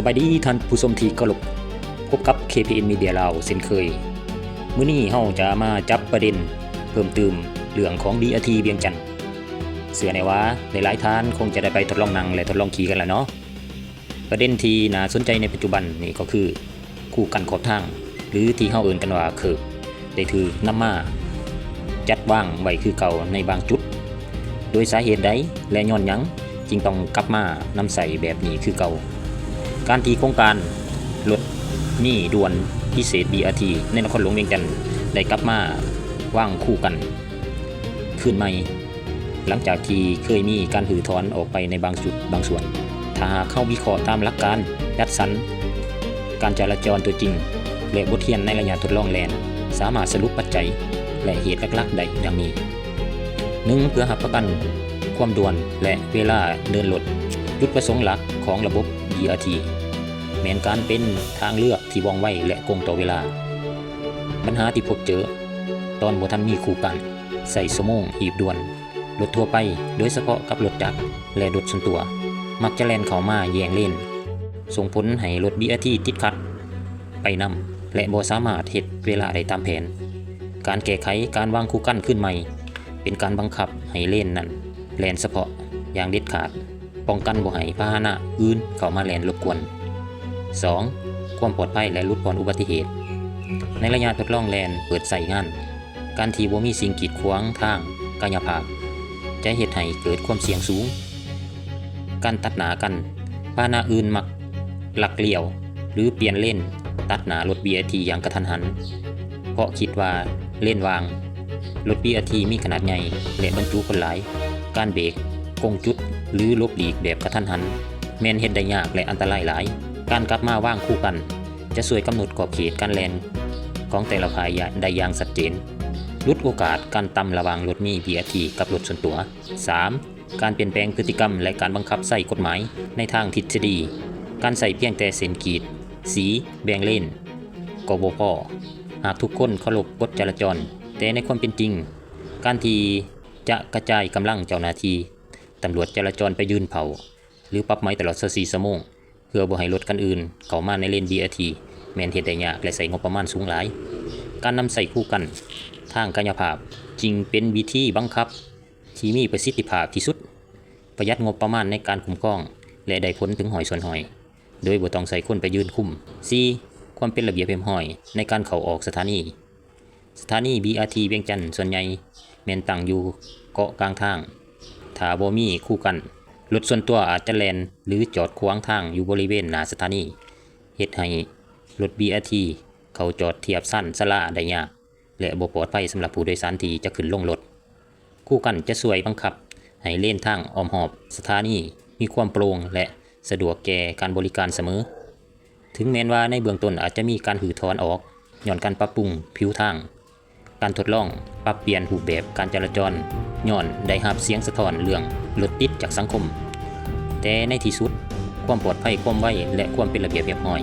ສະບາຍດີທ່ານຜູ້ຊົມທີ່ເຄົາລົບ, ພົບກັບ ເຄ ພີ ເອັນ ມີເດຍ ລາວເຊັ່ນເຄີຍ. ມື້ນີ້ເຮົາຈະມາຈັບປະເດັນເພີ່ມຕື່ມເລື່ອງຂອງ ບີ ອາ ທີ ວຽງຈັນ. ເຊື່ອແນ່ວ່າຫຼາຍໆທ່ານຄົງຈະໄດ້ໄປທົດລອງນັ່ງ ແລະ ທົດລອງຂີ່ກັນແລ້ວເນາະ. ປະເດັນທີ່ໜ້າສົນໃຈໃນປັດຈຸບັນນີ້ກໍຄື ຄູກັນຂອບທາງ ຫຼື ທີ່ເຮົາເອີ້ນກັນວ່າເຄີບ ໄດ້ຖືກນຳມາຈັດວາງໄວ້ຄືເກົ່າໃນບາງຈຸດ. ໂດຍສາເຫດໃດ ແລະ ຍ້ອນຫຍັງຈຶ່ງຕ້ອງກັບມານຳໃຊ້ແບບນີ້ຄືເກົ່າ? ການທີ່ໂຄງການລົດເມດ່ວນພິເສດ ບີ ອາ ທີ ໃນນະຄອນຫຼວງວຽງຈັນ ໄດ້ກັບມາວາງຄູກັນຄືນໃໝ່ ຫຼັງຈາກທີ່ເຄີຍມີການຮື້ຖອນອອກໄປໃນບາງຈຸດບາງສ່ວນ. ຖ້າຫາກເຮົາວິເຄາະຕາມຫຼັກການຈັດສັນການຈະລາຈອນຕົວຈິງ ແລະ ບົດຮຽນໃນໄລຍະທົດລອງແລ່ນ ສາມາດສະຫຼຸບປັດໄຈ ແລະ ເຫດຫຼັກໆໄດ້ດັ່ງນີ້. ໜຶ່ງ, ເພື່ອຮັບປະກັນຄວາມດ່ວນ ແລະ ເວລາເດີນລົດ. ຈຸດປະສົງຫຼັກຂອງລະບົບ ບີ ອາ ທີ ແມ່ນການເປັນທາງເລືອກທີ່ວ່ອງໄວ ແລະ ກົງຕໍ່ເວລາ. ບັນຫາທີ່ພົບເຈີຕອນບໍ່ທັນມີຄູກັນ ໃຊ້ຊົ່ວໂມງຮີບດ່ວນ. ລົດທົ່ວໄປ, ໂດຍສະເພາະກັບລົດຈັກ ແລະ ລົດສ່ວນຕົວ, ມັກຈະແລ່ນເຂົ້າມາແຍ່ງເລນ, ສົ່ງຜົນໃຫ້ລົດ ບີ ອາ ທີ ຕິດຂັດໄປນຳ ແລະ ບໍ່ສາມາດເຮັດເວລາໄດ້ຕາມແຜນ. ການແກ້ໄຂການວາງຄູ່ກັ້ນຄືນໃໝ່ ເປັນການບັງຄັບໃຫ້ເລນນັ້ນແລ່ນສະເພາະຢ່າງເດັດຂາດ, ປ້ອງກັນບໍ່ໃຫ້ພາຫະນະອື່ນເຂົ້າມາແລ່ນລົບກວນ. ສອງ, ຄວາມປອດໄພ ແລະ ຫຼຸດຜ່ອນອຸບັດຕິເຫດ. ໃນໄລຍະທົດລອງແລ່ນເປີດໃຊ້ງານ, ການທີ່ບໍ່ມີສິ່ງກີດຂວາງທາງກາຍະພາບ ຈະເຮັດໃຫ້ເກີດຄວາມສ່ຽງສູງ. ການຕັດໜ້າກັນ, ພາຫະນະອື່ນມັກລັກລ້ຽວ ຫຼື ປ່ຽນເລນຕັດໜ້າລົດ ບີ ອາ ທີ ຢ່າງກະທັນຫັນ, ເພາະຄິດວ່າເລນວ່າງ. ລົດ ບີ ອາ ທີ ມີຂະໜາດໃຫຍ່ ແລະ ບັນຈຸຄົນຫຼາຍ, ການເບກ, ກົງຈຸດ ຫຼື ຫຼົບຫຼີກແບບກະທັນຫັນ ແມ່ນເຮັດໄດ້ຍາກ ແລະ ອັນຕະລາຍຫຼາຍ. ການກັບມາວາງຄູ່ກັນ ຈະຊ່ວຍກຳນົດຂອບເຂດການແລ່ນຂອງແຕ່ລະຝ່າຍໄດ້ຢ່າງຊັດເຈນ, ຫຼຸດໂອກາດການຕຳລະຫວ່າງລົດເມ ບີ ອາ ທີ ກັບລົດສ່ວນຕົວ. ສາມ, ການປ່ຽນແປງພຶດຕິກຳ ແລະ ການບັງຄັບໃຊ້ກົດໝາຍໃນທາງທິດສະດີ. ການໃຊ້ພຽງແຕ່ເສັ້ນຂີດສີແບ່ງເລນກໍບໍ່ພໍ ຫາກທຸກຄົນເຄົາລົບກົດຈະລາຈອນ, ແຕ່ໃນຄວາມເປັນຈິງ, ການທີ່ຈະກະຈາຍກຳລັງເຈົ້າໜ້າທີ່ຕຳຫຼວດຈະລາຈອນໄປຢືນເຝົ້າ ຫຼື ປັບໃໝຕະຫຼອດຊາວສີ່ຊົ່ວໂມງ ເພື່ອບໍ່ໃຫ້ລົດຄັນອື່ນເຂົ້າມາໃນເລນ ບີ ອາ ທີ ແມ່ນເຮັດໄດ້ຍາກ ແລະ ໃຊ້ງົບປະມານສູງຫຼາຍ. ການນຳໃຊ້ຄູ່ກັນທາງກາຍະພາບຈຶ່ງເປັນວິທີບັງຄັບທີ່ມີປະສິດທິພາບທີ່ສຸດ, ປະຢັດງົບປະມານໃນການຄຸ້ມຄອງ ແລະ ໄດ້ຜົນເຖິງຮ້ອຍສ່ວນຮ້ອຍ ໂດຍບໍ່ຕ້ອງໃຊ້ຄົນໄປຢືນຄຸມ. ສີ່, ຄວາມເປັນລະບຽບຮຽບຮ້ອຍໃນການເຂົ້າອອກສະຖານີ. ສະຖານີ ບີ ອາ ທີ ວຽງຈັນສ່ວນໃຫຍ່ແມ່ນຕັ້ງຢູ່ເກາະກາງທາງ. ຖ້າບໍ່ມີຄູ່ກັ້ນ, ລົດສ່ວນຕົວອາດຈະແລ່ນ ຫຼື ຈອດຂວາງທາງຢູ່ບໍລິເວນໜ້າສະຖານີ, ເຮັດໃຫ້ລົດ ບີ ອາ ທີ ເຂົ້າຈອດທຽບຊານຊາລາໄດ້ຍາກ ແລະ ບໍ່ປອດໄພສຳລັບຜູ້ໂດຍສານທີ່ຈະຂຶ້ນລົງລົດ. ຄູ່ກັ້ນຈະຊ່ວຍບັງຄັບໃຫ້ເລນທາງອ້ອມຮອບສະຖານີມີຄວາມໂປ່ງ ແລະ ສະດວກແກ່ການບໍລິການສະເໝີ. ເຖິງແມ່ນວ່າໃນເບື້ອງຕົ້ນອາດຈະມີການຮື້ຖອນອອກຍ້ອນການປັບປຸງຜິວທາງ, ການທົດລອງປັບປ່ຽນຮູບແບບການຈະລາຈອນ ຍ້ອນໄດ້ຮັບສຽງສະທ້ອນເລື່ອງລົດຕິດຈາກສັງຄົມ, ແຕ່ໃນທີ່ສຸດ, ຄວາມປອດໄພ, ຄວາມໄວ ແລະ ຄວາມເປັນລະບຽບຮຽບຮ້ອຍ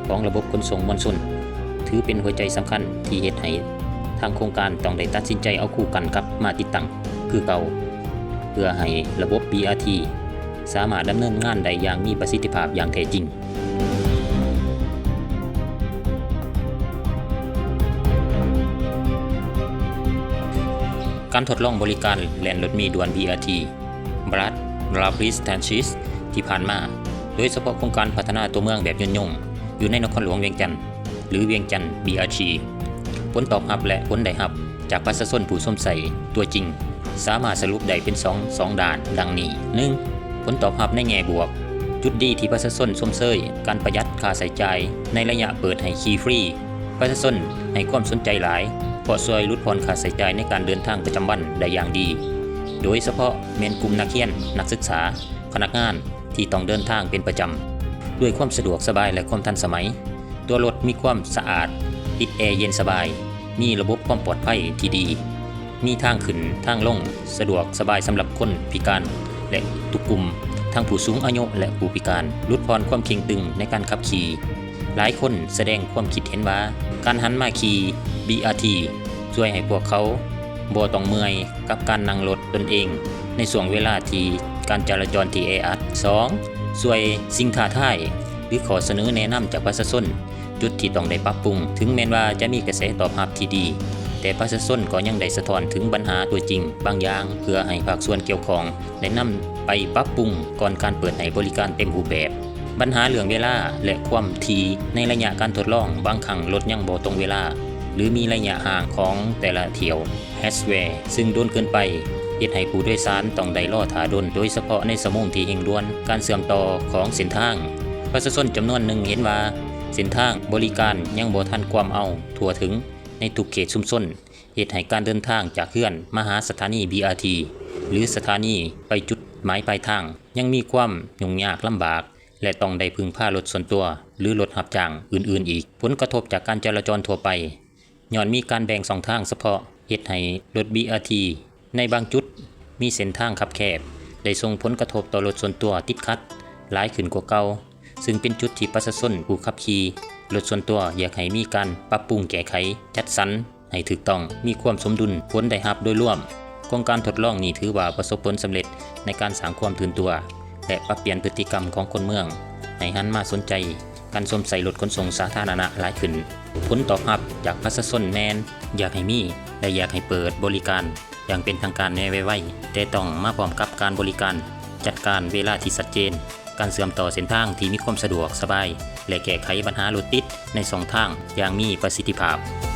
ຂອງລະບົບຂົນສົ່ງມວນຊົນ ຖືເປັນຫົວໃຈສຳຄັນທີ່ເຮັດໃຫ້ທາງໂຄງການຕ້ອງໄດ້ຕັດສິນໃຈເອົາຄູ່ກັ້ນກັບມາຕິດຕັ້ງຄືເກົ່າ, ເພື່ອໃຫ້ລະບົບ ບີ ອາ ທີ ສາມາດດຳເນີນງານໄດ້ຢ່າງມີປະສິດທິພາບຢ່າງແທ້ຈິງ. ການທົດລອງບໍລິການແລ່ນລົດເມດ່ວນ ບີ ອາ ທີ Blood Rapid Transit ທີ່ຜ່ານມາ, ໂດຍສະເພາະໂຄງການພັດທະນາຕົວເມືອງແບບຍືນຍົງ ຢູ່ໃນນະຄອນຫຼວງວຽງຈັນ ຫຼື ວຽງຈັນ ບີ ອາ ທີ ຜົນຕອບຮັບ ແລະ ຜົນໄດ້ຮັບຈາກປະຊາຊົນຜູ້ຊົມໃຊ້ຕົວຈິງ ສາມາດສະຫຼຸບໄດ້ເປັນສອງ ສອງດ້ານດັ່ງນີ້. ໜຶ່ງ, ຜົນຕອບຮັບໃນແງ່ບວກ. ຈຸດດີທີ່ປະຊາຊົນຊົມເຊີຍການປະຢັດຄ່າໃຊ້ຈ່າຍໃນໄລຍະເປີດໃຫ້ຂີ່ຟຣີ. ປະຊາຊົນໃຫ້ຄວາມສົນໃຈຫຼາຍ ເພາະຊ່ວຍຫຼຸດຜ່ອນຄ່າໃຊ້ຈ່າຍໃນການເດີນທາງປະຈຳວັນໄດ້ຢ່າງດີ, ໂດຍສະເພາະແມ່ນກຸ່ມນັກຮຽນ, ນັກສຶກສາ, ພະນັກງານທີ່ຕ້ອງເດີນທາງເປັນປະຈຳ. ດ້ວຍຄວາມສະດວກສະບາຍ ແລະ ຄວາມທັນສະໄໝ, ຕົວລົດມີຄວາມສະອາດ, ຕິດແອເຢັນສະບາຍ, ມີລະບົບຄວາມປອດໄພທີ່ດີ, ມີທາງຂຶ້ນທາງລົງສະດວກສະບາຍສຳລັບຄົນພິການ ແລະ ທຸກກຸ່ມ, ທັງຜູ້ສູງອາຍຸ ແລະ ຜູ້ພິການ, ຫຼຸດຜ່ອນຄວາມເຄັ່ງຕຶງໃນການຂັບຂີ່. ຫຼາຍຄົນສະແດງຄວາມຄິດເຫັນວ່າ ການຫັນມາຂີ່ ບີ ອາ ທີ ຊ່ວຍໃຫ້ພວກເຂົາບໍ່ຕ້ອງເມື່ອຍກັບການນັ່ງລົດຕົນເອງໃນຊ່ວງເວລາທີ່ການຈະລາຈອນທີ່ແອອັດ. ສອງ, ຊ່ວຍສິ່ງທ້າທາຍ ຫຼື ຂໍ້ສະເໜີແນະນຳຈາກປະຊາຊົນ, ຈຸດທີ່ຕ້ອງໄດ້ປັບປຸງ. ເຖິງແມ່ນວ່າຈະມີກະແສຕອບຮັບທີ່ດີ, ແຕ່ປະຊາຊົນກໍຍັງໄດ້ສະທ້ອນເຖິງບັນຫາຕົວຈິງບາງຢ່າງ ເພື່ອໃຫ້ພາກສ່ວນກ່ຽວຂ້ອງໄດ້ນຳໄປປັບປຸງ ກ່ອນການເປີດໃຫ້ບໍລິການເຕັມຮູບແບບ. ບັນຫາເລື່ອງເວລາ ແລະ ຄວາມຖີ່ໃນໄລຍະການທົດລອງ, ບາງຄັ້ງລົດຍັງບໍ່ຕົງເວລາ ຫຼື ມີໄລຍະຫ່າງຂອງແຕ່ລະຖ້ຽວ ແຮດແວ ຊຶ່ງດົນເກີນໄປ, ເຮັດໃຫ້ຜູ້ໂດຍສານຕ້ອງໄດ້ລໍຖ້າດົນ, ໂດຍສະເພາະໃນຊົ່ວໂມງທີ່ເລັ່ງດ່ວນ. ການເຊື່ອມຕໍ່ຂອງເສັ້ນທາງ. ປະຊາຊົນຈຳນວນໜຶ່ງເຫັນວ່າ ເສັ້ນທາງບໍລິການຍັງບໍ່ທັນກວມເອົາທົ່ວເຖິງໃນທຸກເຂດຊຸມຊົນ, ເຮັດໃຫ້ການເດີນທາງຈາກເຮືອນມາຫາສະຖານີ ບີ ອາ ທີ ຫຼື ສະຖານີໄປຈຸດໝາຍປາຍທາງ ຍັງມີຄວາມຫຍຸ້ງຍາກລຳບາກ ແລະ ຕ້ອງໄດ້ເພິ່ງພາລົດສ່ວນຕົວ ຫຼື ລົດຮັບຈ້າງອື່ນໆອີກ. ຜົນກະທົບຈາກການຈະລາຈອນທົ່ວໄປ. ຍ້ອນມີການແບ່ງຊ່ອງທາງສະເພາະ, ເຮັດໃຫ້ລົດ ບີ ອາ ທີ ໃນບາງຈຸດມີເສັ້ນທາງຄັບແຄບ, ໄດ້ສົ່ງຜົນກະທົບຕໍ່ລົດສ່ວນຕົວຕິດຂັດຫຼາຍຂຶ້ນກວ່າເກົ່າ, ຊຶ່ງເປັນຈຸດທີ່ປະຊາຊົນຜູ້ຂັບຂີ່ລົດສ່ວນຕົວຢາກໃຫ້ມີການປັບປຸງແກ້ໄຂ, ຈັດສັນໃຫ້ຖືກຕ້ອງ, ມີຄວາມສົມດຸນ. ຜົນໄດ້ຮັບໂດຍລວມຂອງການທົດລອງນີ້ ຖືວ່າປະສົບຜົນສຳເລັດໃນການສ້າງຄວາມຕື່ນຕົວ ແລະ ປັບປ່ຽນພຶດຕິກຳຂອງຄົນເມືອງ ໃຫ້ຫັນມາສົນໃຈການຊົມໃຊ້ລົດຂົນສົ່ງສາທາລະນະຫຼາຍຂຶ້ນ. ຜົນຕອບຮັບຈາກປະຊາຊົນແມ່ນຢາກໃຫ້ມີ ແລະ ຢາກໃຫ້ເປີດບໍລິການຢ່າງເປັນທາງການໃນໄວໆ, ແຕ່ຕ້ອງມາພ້ອມກັບການບໍລິການ, ຈັດການເວລາທີ່ຊັດເຈນ, ການເຊື່ອມຕໍ່ເສັ້ນທາງທີ່ມີຄວາມສະດວກສະບາຍ ແລະ ແກ້ໄຂບັນຫາລົດຕິດໃນຊ່ອງທາງຢ່າງມີປະສິດທິພາບ.